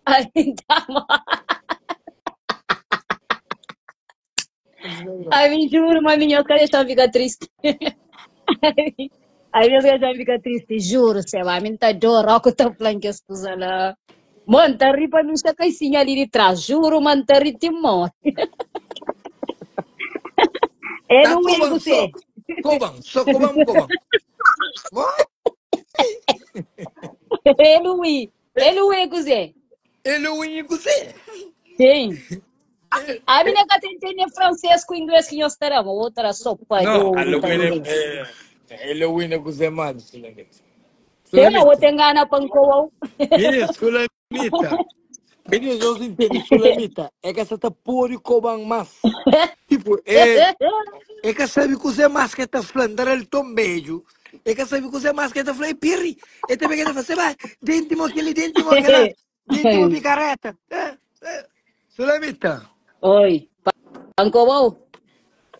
Ai, tá mal. Ai, me juro, mas minha cara já fica triste. Ai, minha cara já fica triste, juro, sei lá, me tá dor, ó, que eu tô falando que as coisas lá. Mano, tá ri pra mim, essa caixinha ali de trás, juro, mano, tá ri te morre. É Tá no Will koban você. so koban, so koban koban. Vai. É no Will. É no Will, você. Halloween com você. Sim. A minha gata entende francês com inglês que nós teremos, outra sopa de Não, ouro Halloween também. é, é Halloween é com você mais, Sulamita. Tem uma Sulamita. outra engana pancoa. Menina, Sulamita. Menina, eu não entendo, Sulamita. É que essa tá por e coban mais. Tipo, é, é que sabe que você mais que tá falando, dar ele tão beijo. É que sabe que você mais que tá falando, é pirri. É também que tá falando, vai, dente mo aquele, dente mo aquela, dente mo picareta. É, é. Sulamita. Oi, pancoa.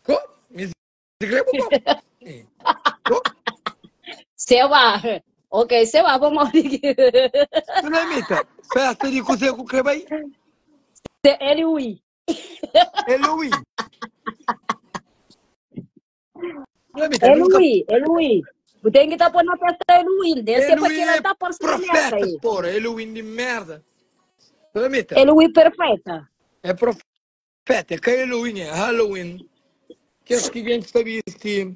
Co? Me escrevo, pô. Co? Sewa. Ok, sewa, vamos aqui. Sulamita, festa de cozer com creme Ele ui. Halloween. Sulamita, Ele nunca. ui, ele ui. Tem que estar pondo na festa ele ui. Deve ser porque Halloween ela é está por cima profeta, aí. porra. Halloween de merda. Sulamita, Ele ui perfeita. é profeta. É que Halloween é Halloween. Que esse que a gente sabia que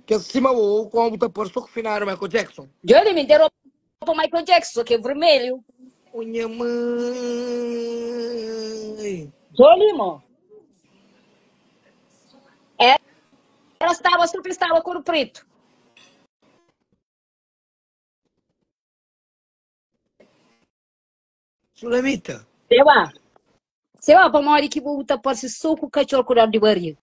que acima o como tá por só que final Michael Jackson. Johnny me deu para Michael Jackson, que é vermelho. Minha mãe. Johnny, mo. Ela estava, sempre estava com o preto. Sulamita. Sewa. Sewa pa mori que buta por se soco cachorro com de barriga.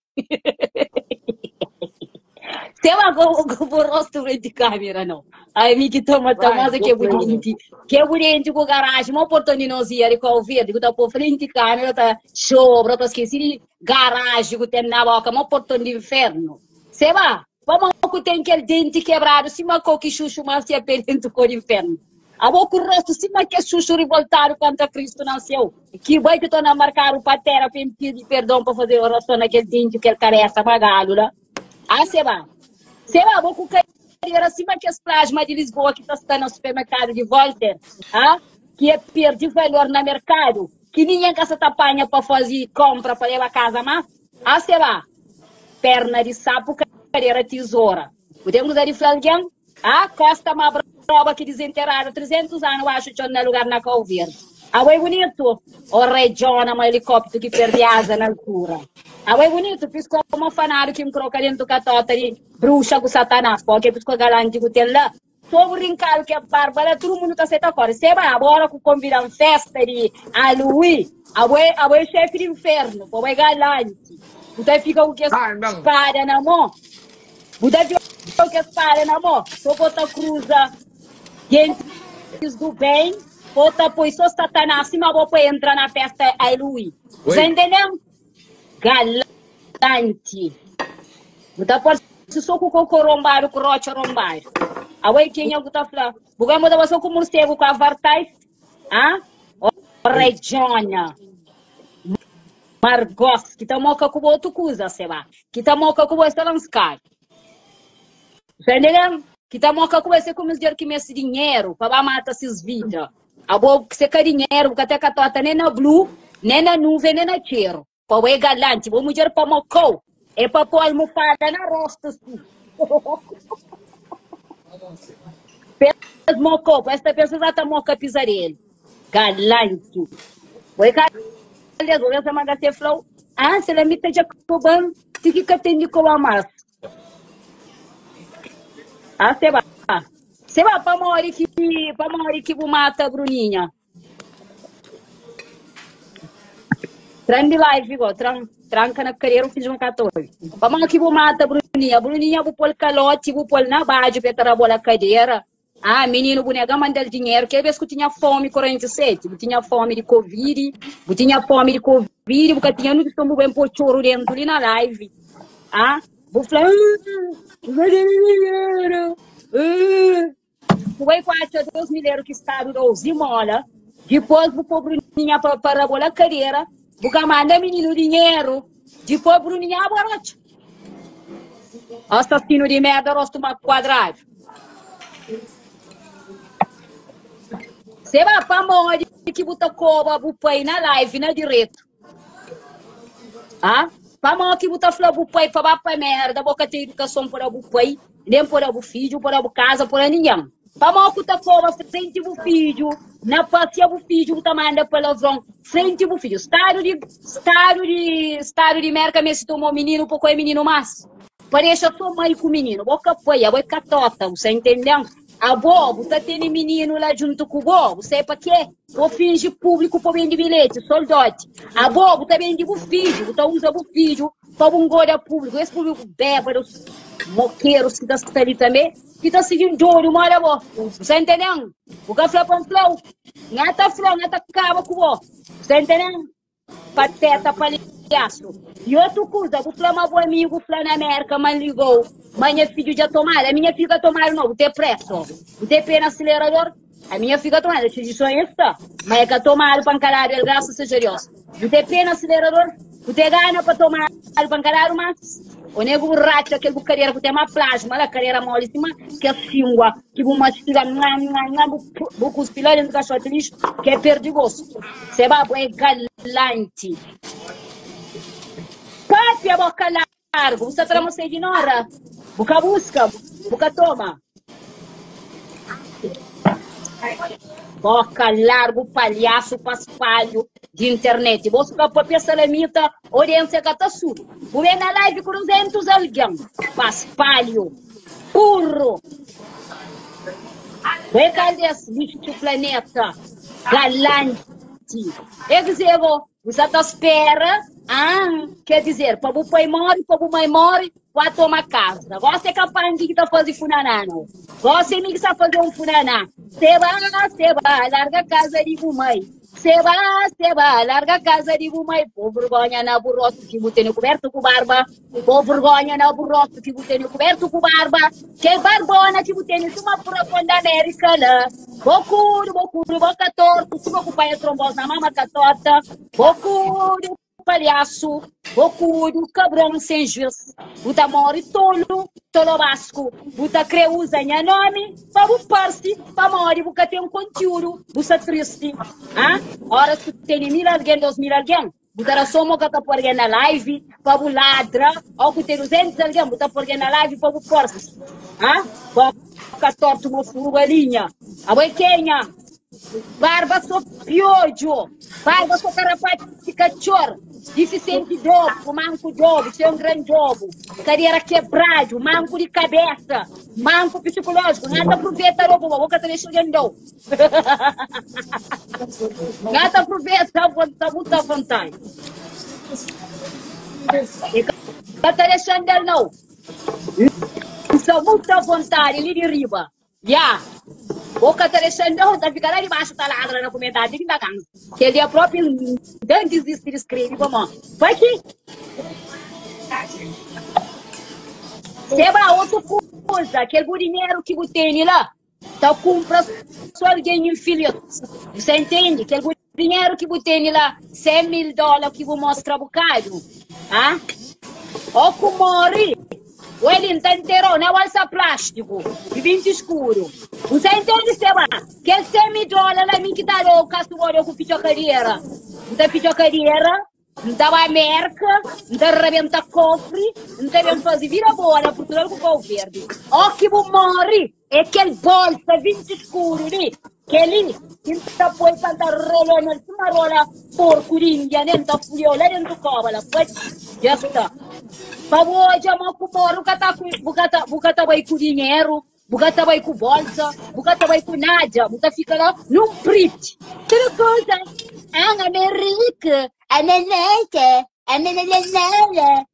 Sewa com o rosto frente de câmera, não. Aí me que toma Vai, tamasa que é vou prender. bonito. Que é bonito com garagem, uma oportunidade de qual verde, que tá por frente de câmera, tá chobra, tá esquecido garagem que tem na boca, uma oportunidade de inferno. Sewa, vamos que tem aquele dente quebrado, se uma coque chuchu, mas se é dentro com o inferno. A boca o rosto, se uma que chuchu revoltado contra Cristo nasceu. Que vai que torna marcar o patera para pedir perdão para fazer oração naquele dente que ele carece, magalo lá. Ah, Seba. Seba, vou com cadeira acima que as plasmas de Lisboa que está no supermercado de Volter, ah? que é perder valor no mercado, que ninguém casa tapanha para fazer compra para levar a casa, mas, ah, Seba, perna de sapo, cadeira tesoura. Podemos usar de alguém? Ah, costa uma prova que desenterraram 300 anos, acho que no lugar na Cabo Verde. Ah, é bonito. O rei John, um helicóptero que perde asa na altura. Ah, é bonito. Piscou uma fanário que me croca dentro do catota de bruxa com satanás. Porque piscou galante que tem lá. Só brincar que é bárbara, todo mundo tá sendo fora. Você vai agora com convidar festa de Halloween. A é chefe de inferno, pô, é galante. Você fica com que Ah, não. espada na mão. Você fica com que espada na mão. Só bota cruza gente do bem, bota pois só satanás, cima vou entrar na festa Halloween. Oi. Você entendeu? Galante. Você pode só com o coco rombado, com o rocha rombado. Away quem é que tá falando? Buga muda só com o morcego com a vartais. Ah? Rejona. Margos, que tá moca com outro coisa, seba. Que tá moca com esse lançar. Entendeu? Que tá moca com esse como dizer que me dinheiro para matar esses vidas. A boa que você quer dinheiro, porque até que tá nem na blue, nem na nuvem, nem na cheiro. Para o galante, vou mulher para mocou. É para pôr almofada na rosto. Assim. Mocou, esta pessoa já tá moca pisarele. Galante. Oi, cara, vou ver se manda ser flow. Ah, se ela me tá jacoban, que que tem de colar mais. Ah, você vai. Você vai para uma hora que para uma hora que mata a Bruninha. Tran de live, igual, tran, tranca na cadeira, fiz um 14. Para uma que mata a Bruninha. Bruninha, vou pôr calote, vou pôr na base, para a bola cadeira. Ah, menino, boneca, manda dinheiro. Que vez que eu tinha fome, 47, eu tinha fome de Covid, eu tinha fome de Covid, porque tinha no estômago bem pôr choro dentro ali na live. Ah, Bu fla, Bu bai ku atxa 2 mil euro ki stadu da-u zimola, dipôs bu pô Bruninha pa pa rabola kadera, bu ka manda mininu dinheru, dipôs Bruninha abo rotxa. Asasinu di merda, rostu ma kuadradu. Seba, pamodi ki bu ta koba bu pai na live na diretu? Ah? Pamodi ki bu ta fla bu pai pa ba pa merda, bo ka ten edukason pa da bu pai, nem pa da bu fidju, pa da bu kaza, pa da ningen. Pamodi ku ta koba frenti bu fidju, na pasia bu fidju bu ta manda palavron frenti bu fidju. Stadu di stadu di stadu di Merka meste toma mininu pa ko é mininu mas. Pa dexa so mai ku mininu, bo ka pai, abo é katota, bu sa intenden? Abo bu ta tene mininu la djuntu ku bo, bu sai pa ke? Bo finji públiku pa bende bilheti, soldoti. Abo bu ta bende bu fidju, bu ta uza bu fidju pa bu ngoda públiku. Es públiku bébadus, mokerus ki ta sta li tanbe, ki ta sigi dodu moda bo. Bu sa ntenden? Bu ka fla pa N fla-u. N ta fla-u, N ta kaba ku bo. Bu sa ntenden? Pateta palhasu. E otu kuza, bu fla ma bu amigu fla na Merka ma N ligou, ma nha fidju dja tomadu. Ami nha fidju ka tomadu no, bu te preso. Bu te pe na asilerador? Ami nha fidju ka tomadu. Fidju so el sta, ma e ka tomadu pa N ka dadu el, grasa seja Deus. Bu te pe na asilerador? Bu te gana pa tomadu pa N ka dadu mas? O negu bu ratxa kel bu kadera ku te ma plasma la, kadera moli sima kes fingua ki bu mastiga nha nha nha bu bu kuspi la dentu kaxoti lixu ki é perdi gostu. Seba bo é galanti. Papia boka largu, bu sta tra mosê di nora, bu ka buska, bu ka toma. Boka largu, palhasu, paspalhu di internet. Bo ka papia salamita, audiência ka ta subi. Bu ben na live ku 200 algen, paspalhu, burru. Bo é kal des lixu planeta, galanti. É dizer, bo, bu sa ta spera, ah, quer dizer, pa bu pai mori, pa bu mãe mori, Ba toma casa. Gosi é ka panki ki ta faze funaná, nau. Gosi é mi ki sa faze un funaná. Seba, seba, larga casa di bu mai. Seba, seba, larga casa di bu mai. Pô vergonha na bu rostu ki bu tene kubertu ku barba. Pô vergonha na bu rostu ki bu tene kubertu ku barba. Kel barbona ki bu tene suma furacon da América la. Bo kudu, bo kudu, bo ka tortu. Suma ku panha trombos na mama katota. Bo kudu. Palhasu, bokudu, kabron sen juis Bu ta mori tolu, tolobasku Bu ta kre uza nha nomi pa bu parsi Pamodi bu ka ten kontiudu, bu sta tristi Ha? Oras ku tene 1000 algen, 2000 algen Bu ta da so mo ka ta po algen na live pa bu ladra Ó ku ten 200 algen, bu ta po algen na live pa bu parsi Ha? Boka tortu mo furu galinha Abo é kenha? Barba so piodju, barba so karapati katxor, difisienti dobu, manku dobu, sen gran dobu, kadera kebradu, manku di kabesa, manku psikulójiku, nha ta pruveta robu bo, bo ka ta dexa algen dau. Nha ta pruveta ta muta vontadi. E ka ta dexa-m del nau. N sta muta vontadi li di riba. Ya! Bo ka ta dexa-m da, ta fika la dibaxu ta ladra na kumentariu ti ki N ta kansa. Kel dia propi N ta dizisti di skrebe pamó pa ki? Seba, otu kuza, kel bu dinheru ki bu tene la ta kunpra so algen infilis. Bu sta intende? Kel bu dinheru ki bu tene la, 100 mil dóla ki bu mostra bukadu, ha? Ó ku móre! Welin ta nterau na bolsa plástiku di 20 skuru. Bu sa intende seba? Kel 100 mil dóla la mi ki ta dau kasu bo dau ku fitxa kadera. N ta fitxa kadera, N ta ba Merka, N ta rabenta kofri, N ta ben faze vida boa na Purtugal ku Kau Verdi. Ó ki bu móre, é kel bolsa 20 skuru li, kel-li ki N ta poi pa N ta rola nel sima rola porku di Índia, nen N ta fulia-u la dentu koba la. Poi, dja sta. Pa bu odja ma ku móre bu ka ta bu ka ta bu ka ta bai ku dinheru, bu ka ta bai ku bolsa, bu ka ta bai ku nada, bu ta fika la nun priti. Tudu kuza, ah, ami é riku, ami é neke, ami é lelelele.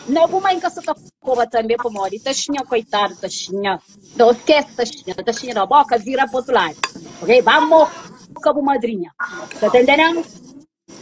Na bu mãe ka sa ta koba tanbe pamodi taxinha koitadu taxinha Então skese taxinha, taxinha da boka vira pa otu ladu ok ba moka bu madrinha sa ta entendendo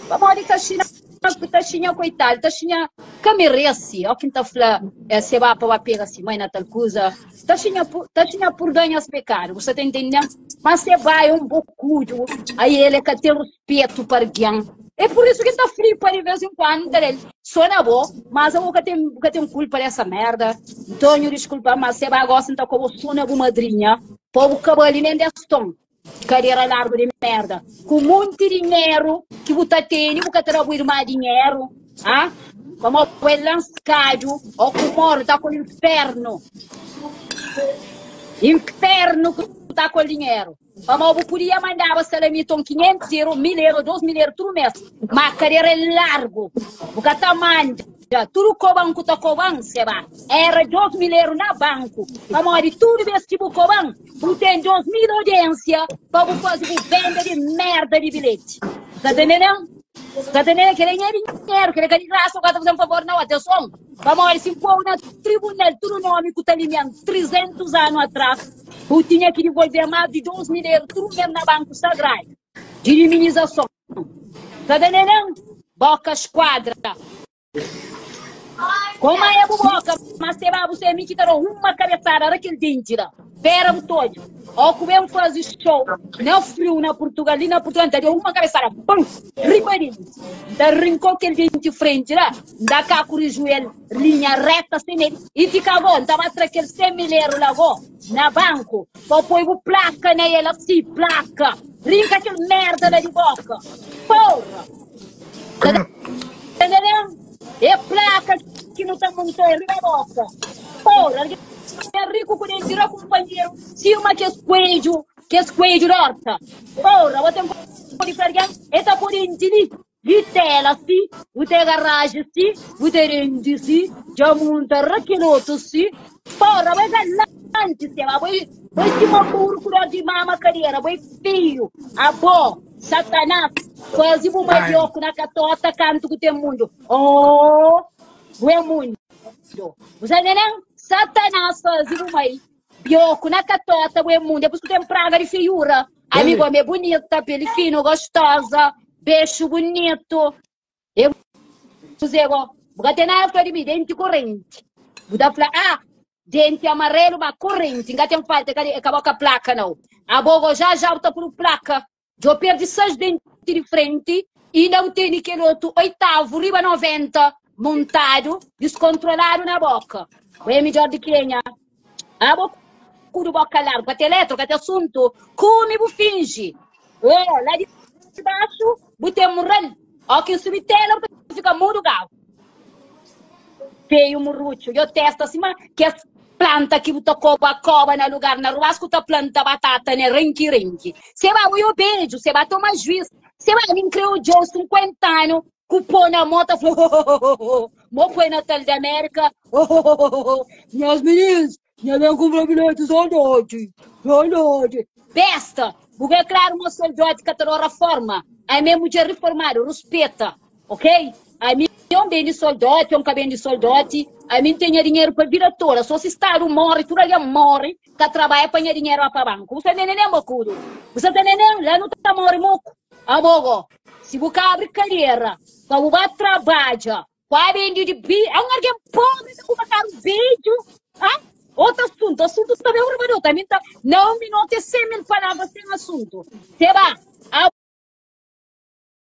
pamodi taxinha. ta xinha koitadu, ta xinha ka merese, ó ki N ta fla, é se ba pa ba pega si mãe na tal kuza, ta xinha, ta xinha purda nhas pekadu, bu sa ta intendendo? Mas se ba é un bokudu, aí ele ka ten ruspetu pa argen. É por isso ki N ta flipa de vez em quando, N ta del, só na bo, mas abo ka ten, bu ka ten kulpa dessa merda. Nton nhu diskulpa, mas se ba gosi N ta koba só na bu madrinha, pa bu ka bali nen des ton. Kadera largu di merda. Ku munti dinheru ki bu ta tene, bu ka ta da bu irma dinheru, ah? Pamó bu é lanskadu ô ku moru ta ku infernu. Infernu ku ta ku dinheru. Pamó bu pudia mandaba salamita un 500 euro, 1000 euro, 2000 euro tudu mes. Ma kadera é largu. Bu ka ta manda. Tudu koban ku ta koban, seba, era 2000 euro na banku. Pamodi tudu bes ki bu koban, Bu ten 2000 audiência pa bu faze bu venda di merda di bilhete. Tá entendendo? Tá entendendo? Querer dinheiro, querer que de graça, o cara tá fazendo um favor, não, atenção. Pamodi se pôr na tribunal tudo nome que tá limeando 300 anos atrás, bu tinha que devolver mais de 2 mil euros, tudo mesmo na banco sagrado, de minimização. Tá entendendo? Boca esquadra. Koma é bu boka, ma se ba bu se mi ki ta da uma kabesada ra kel denti la. Pera bu todju. Ó ku ben faze show na friu na Portugal, li na Portugal, N ta da uma kabesada, pum, riba denti. N ta rinkó kel denti frenti la, N da kaku di juel linha reta sem medu. I fika go, N ta ba tra kel 100 mil eru la go na banku pa poi bu plaka na el asi, plaka. Rinka kel merda la di boka. Porra! É plaka ki nu ta monta riba boka. Porra, algen é riku ku denti ra kumpanheru sima kes kuedju, kes kuedju di horta. Porra, bo ten pode fla algen, e ta pode denti li, li tela si, bu te garaji si, bu te denti si, dja monta ra kel otu si. Porra, bo é galanti seba, bo é, bo é sima buru ku dor di mama kadera, bo é feiu. Abo. Satanás faze bu mandioku na katota kantu ku ten mundu. Oh, bu é mundu. Bu sabe nen? Satanás faze bu mai bioku na katota, bu é mundu. É pus ku ten praga di feiura. Amigo, ami é bonita, pele fino, gostosa, bexu bonito. E bu go, bu ka ten nada fla di mi, denti korenti. Bu ta fla, ah, denti amarelu, ma korenti. N ka ten falta, e ka boka plaka nau. Abo go, já já bu ta puru plaka. Djo perdi 6 denti di frenti, inda bu teni kel otu oitavu riba 90 montadu, diskontroladu na boka. Bu é midjor di kenha? Abo kudu boka largu, ka ten letra, ka ten asuntu. Kume bu finji. Oh, la di baxu bu ten mural. Ó ki subi tela bu ta fika mudu gabu. Feio murutxu, yo testa sima kes planta ki bu ta koba koba na lugar na ruas ku ta planta batata ne renki renki. Se ba bu yo beju, se ba toma juiz, se ba mi nkre odjou 50 anu ku po na mo ta fla hohohoho mo poi natal di Amerika hohohoho nhas minis nha ben kunpra bilheti saudadi saudadi besta bu ka klaru ma soldodi ka ta dora reforma ami é mudjer reformadu ruspeta ok ami on ben di soldoti on ka ben di soldoti ami n ten nha dinheru pa vida toda so si stadu mori tudu algen mori ka trabadja pa nha dinheru ba pa banku bu sa ntende mokudu bu sa ta ntende la nu ta mori moku abo go Si bu ka abri kadera pa bu ba trabadja, pa bendi di bi, é un algen pobri ta kume karu bedju. Ha? Otu asuntu, asuntu ta ben riba di otu. Ami ta, na un minutu é 100 mil palavras sen asuntu. Se ba,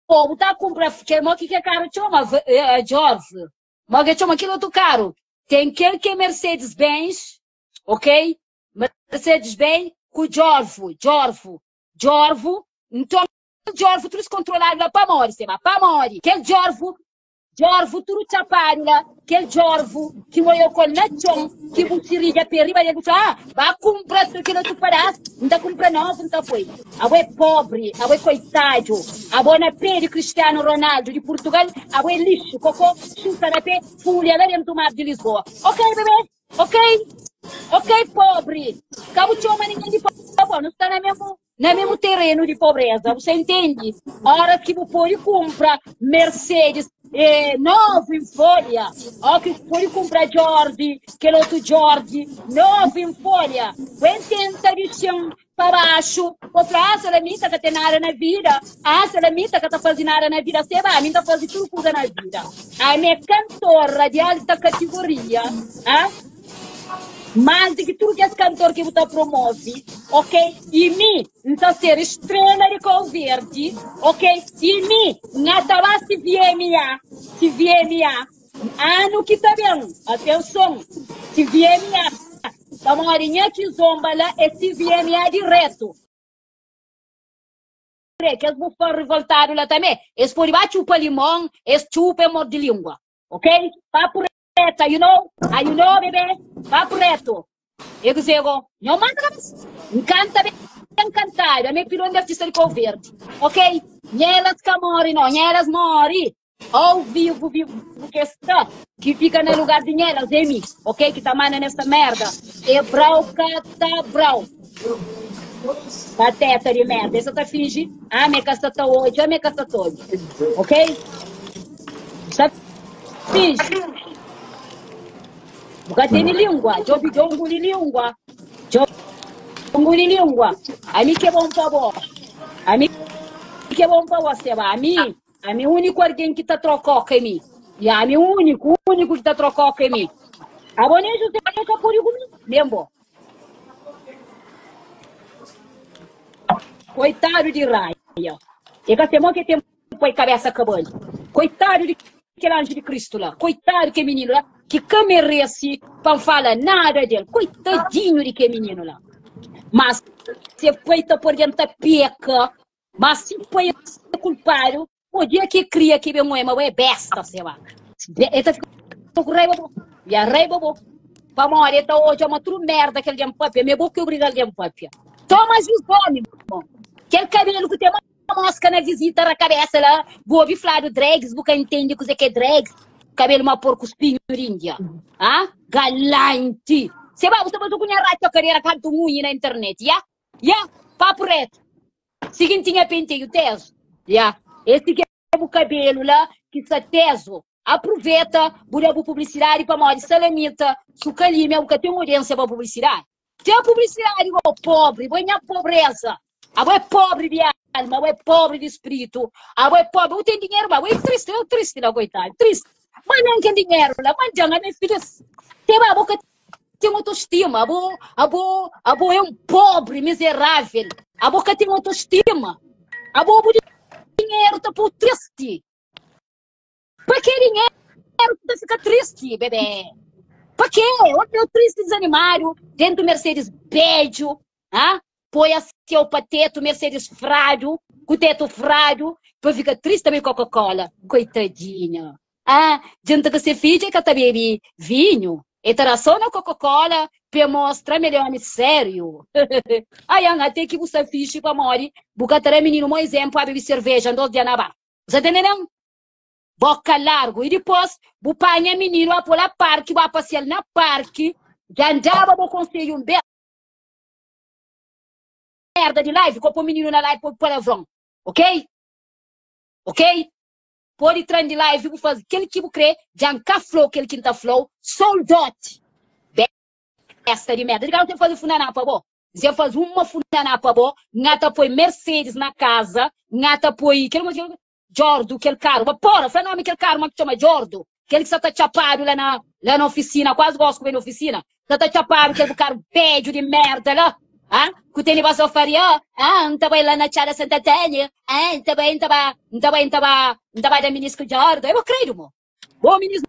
abo bu ta kumpra kel mo ki ke karu txoma, Jorge. Mo ke txoma kel otu karu. Ten kel ke Mercedes Benz, ok? Mercedes Benz ku Jorvo, Jorvo, Jorvo. Nton djorvu tudu deskontroladu la pamodi seba pamodi kel djorvu djorvu tudu txapadu la kel djorvu ki moiou kol na txon ki bu sirija pe riba del bu fla ah ba kunpra kel otu padas N ta kunpra novu N ta poi abo é pobri abo é koitadu abo na pe di Cristiano Ronaldo di Portugal abo é lixu koko xuta na pe fulha la dentu mar di Lisboa ok bebe ok ok pobri ka bu txoma ningen di pobre nu sta na mesmu na mesmu terenu di pobreza, você entende? Ora ki bu pode kumpra Mercedes eh, novu em folha, ó ki pode kumpra Jordi, kel otu Jordi, novu em folha, bu tenta di txen. pa baxu, bo fla, ah, Salamita ka ten nada na vida, ah, Salamita ka ta faze nada na vida, seba, ami ta faze tudu kuza na vida. Ami é kantora di alta kategoria, ah, mais di ki tudu kes kantor ki bu ta promove, ok? I mi, N ta ser estrela di Cabo Verde, ok? I mi, N ta ba CVMA, CVMA, anu ki ta ben, atenson, CVMA, pamodi nha kizomba la é CVMA diretu. Kes bu fã rivoltadu la tanbe, es pode ba txupa limon, es txupa e morde lingua, ok? Papu reto, you know? Ah, you know, bebê? Papu reto. E kuzê go? Nho manda kabesa. N kanta ben kantadu, ami é pilon di artista di Cabo Verde, ok? Nhelas ka more no, nhelas more ao vivo, vivo que sta, ki fika na lugar di nhelas é mi, ok? Ki ta manda nesta merda. É brau ka ta brau. Pateta di merda. Essa ta fingi, ah, me ka sta ta odja, me ka sta ta odja. Ok? Sta fingi. Bu ka tene língua, djobi djo nguli língua. Djo nguli língua. Ami ke bon pa bo. Ami ke bon pa bo, seba. Ami, ami úniku algen ki ta trokoka é mi. Ya, ami úniku, úniku ki ta trokoka é mi. Abo nem José ka pode ku mi, nem bo. Koitadu di Raia. E ka se mo ke ten poi kabesa kabali. Koitadu di kel anju di Kristu la. Koitadu ke mininu la ki ka meresi pa N fala nada del. Koitadinhu di ke mininu la. Mas se pai ta poi algen ta peka, mas si pai é kulpadu, o dia ki e kria ki ben oi ma bo é besta se ba. E ta fika ku raiba bo. Ya raiba bo. Pamodi e ta odja ma tudu merda ki algen papia, ma é bo ki obriga algen papia. Toma juiz omi, mo. Kel kabelu ku ten mosca na visita ra cabeça la, bu obi fladu dregs, bu ka intende kuze ke dregs, cabelo ma porco spinho di India. Ah? Galante. Se ba, bu sta bazu ku nha racha cadeira kantu ngunhi na internet, ya? Ya, papo reto. Seguinte nha penteio teso. Ya. Esse que é bu cabelo lá, que está teso. Aproveita, bu da bu publicidade pamodi salamita, sucalimia, bu ka tem audiência pa publicidade. Tem publicidade igual pobre, bo é nha pobreza. Abo é pobre de alma, abo é pobre de espírito, abo é pobre, eu tenho dinheiro, mas é triste, eu triste lá, coitado, triste. Mas não tem dinheiro lá, mas já não é feliz. Tem uma boca tem autoestima, abo, abo, abo é um pobre miserável. A boca tem autoestima. Abo bu dinheiro tá por triste. Pa que dinheiro tu fica triste, bebê? Pa quê? Onde eu triste desanimado, dentro do Mercedes beijo, ah? Põe seu pateto Mercedes frado, com teto frado, para ficar triste também Coca-Cola. Coitadinha. Ah, gente que se finge que tá bebe vinho. E terá só na Coca-Cola para mostrar melhor homem sério. Ai, até que você fixe para morrer, buca terá menino, um exemplo, a beber cerveja, dois dias na bar. Você tá entendendo? Boka largu. I dipôs, bu panha mininu, ba pô-l a parki, ba pasia-l na parki. Dja N daba bo konselhu un bês. Merda di live, ka pô mininu na live pa obi palavron. Ok? Ok? Pode tra-m di live, bu faze kel ki bu krê. Dja N ka fla-u kel ki N ta fla-u. Soldote! Besta di merda. Di ka N ten faze funaná pa bo. Zé faze uma funaná pa bo, N ta poi Mercedes na kaza, N ta poi kel Jordo, kel karu, ba pora, fla nomi kel karu ma ki txoma Jordo, kel ki sa ta txapadu la na la na ofisina, kuazi gosi ku ben na ofisina, sa ta txapadu kel bu karu bedju di merda la, ah, ku tene ba sofaria, ah, N ta bai la na Txada Santa Tânia, ah, N ta bai, N ta ba, N ta bai, N ta ba, N ta ba da minis ku Jordo, é bo kredu mo. Bo minis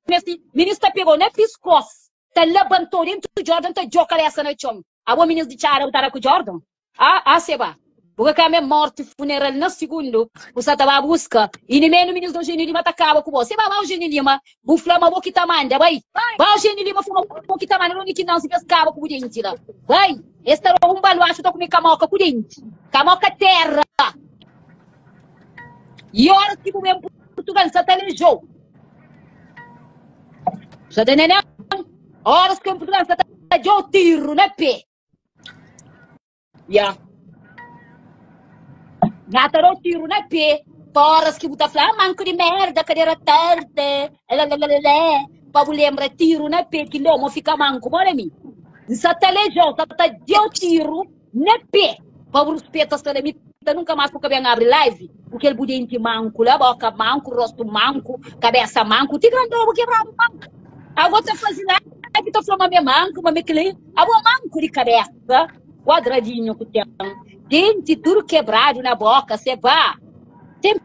mesti, minis ta pegou na piskos, ta labantou dentu Jordan ta djo kabesa na txon. Abo minis di Txada bu ta da ku Jordan? Ah, ah seba. Bu ka kame morti funeral na sigundu bu sa ta ba buska i ni menu minis do Eugênio Lima ta kaba ku bo. Seba ba Eugênio Lima bu fla ma bo ki ta manda bai. Ba Eugênio Lima fla ma bo ki ta manda no ki não si pes kaba ku bu denti la. Bai. Es ta roba un baluaxu ta kume kamoka ku denti. Kamoka terra. I oras ki bu ben Portugal sa ta lejou. Sa ta nenen. Oras ki ben Portugal sa ta djou tiru na pe. Ya. Nha ta dau tiru na pé pa horas ki bu ta fla, ah, manku di merda, kadera tarde, lalalala, pa bu lembra tiru na pé ki lomo fika manku, moda mi. N sa ta lejau, sa ta deu tiru na pé pa bu ruspeta Salamita, nunka más bu ka ben abri live ku kel bu denti manku la, boka manku, rostu manku, kabesa manku, ti grandó bu kebradu manku. Ago ta fazi live ta fla ma mi é manku, ma mi é keli. Abo manku di kabesa, kuadradinhu ku ten denti tudu kebradu na boka, se ba. Ten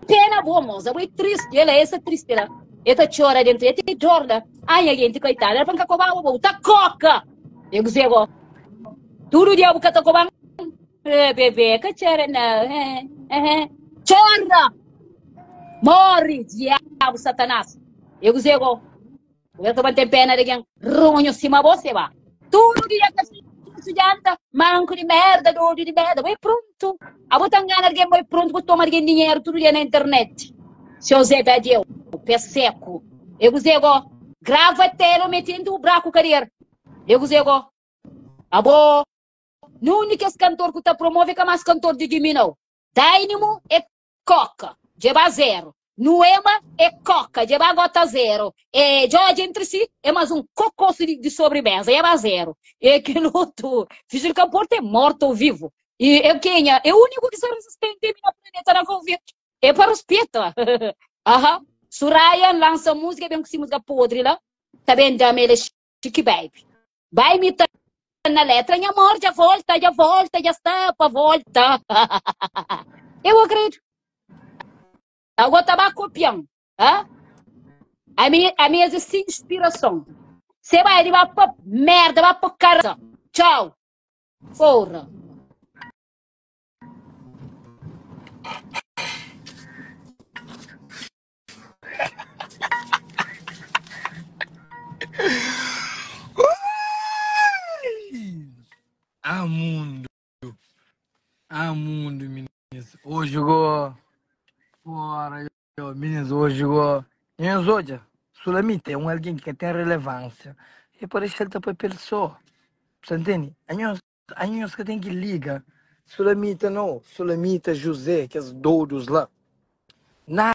pena bo moza, bo é tristi, ela é essa triste la. E ta txora dentro, e tem dor la. Ai, nha gente, coitada, era pa nka kobaba bo, ta koka. E gozê go. Tudo dia bu ka ta koban. Eh, bebê, ka txora não. Eh, eh, eh. Txora! Morre, diabo, satanás. E gozê go. Bu ta tem pena de quem ronho sima você ba. Tudo dia ka se janta, manco de merda, doido de merda, vai pronto. A bota engana alguém, vai pronto, vou tomar alguém dinheiro tudo dia na internet. Seu Zé Badieu, pé seco. Eu gozei go, grava tela metendo o braco cadeira. Eu gozei go. Abo, no único esse cantor que tá promove que é mais cantor de mim não. Dynamo é coca, djeba zero. Nuema é coca, djeba gota zero. É Jorge entre si é mais um cocoço de sobremesa, é zero. E aquele outro, Figil Camporto é morto ou vivo. E é quem é? É o único que se resistente na planeta na Covid. É para respeito. Aham. Soraya lança música, bem que música podre lá. Tá bem, dá-me ele chique baby. Vai me na letra, minha amor, já volta, já volta, já está para volta. Eu acredito. Agora estava copiando. Hã? A minha existe inspiração. Você vai, ele vai pra merda, vai pra cara. Tchau. Porra. Ah, mundo. Ah, mundo, meninas. Hoje jogou. Fora, meninas, hoje jogou. Meninas, hoje, Sulamita é um alguém que tem relevância. E parece ele tá papel só. Você entende? A nós que tem que liga. Sulamita não. Sulamita, José, que os doidos lá. Nada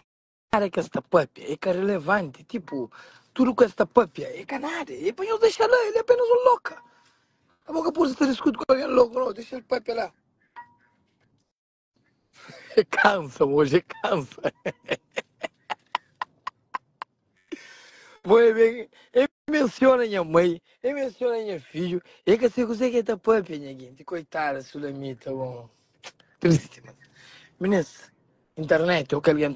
que esta papia é que é relevante. Tipo, tudo que esta papia é que nada. E para nós deixar lá, ele é apenas um louco. A boca por você discute com alguém louco, não. Deixa ele papia lá. Cansa, hoje cansa. Foi bem, ele menciona minha mãe, ele menciona minha filho, ele que se você que tá papia, minha gente, coitada, Sulamita, bom. Triste, mano. Meninas, internet, o que alguém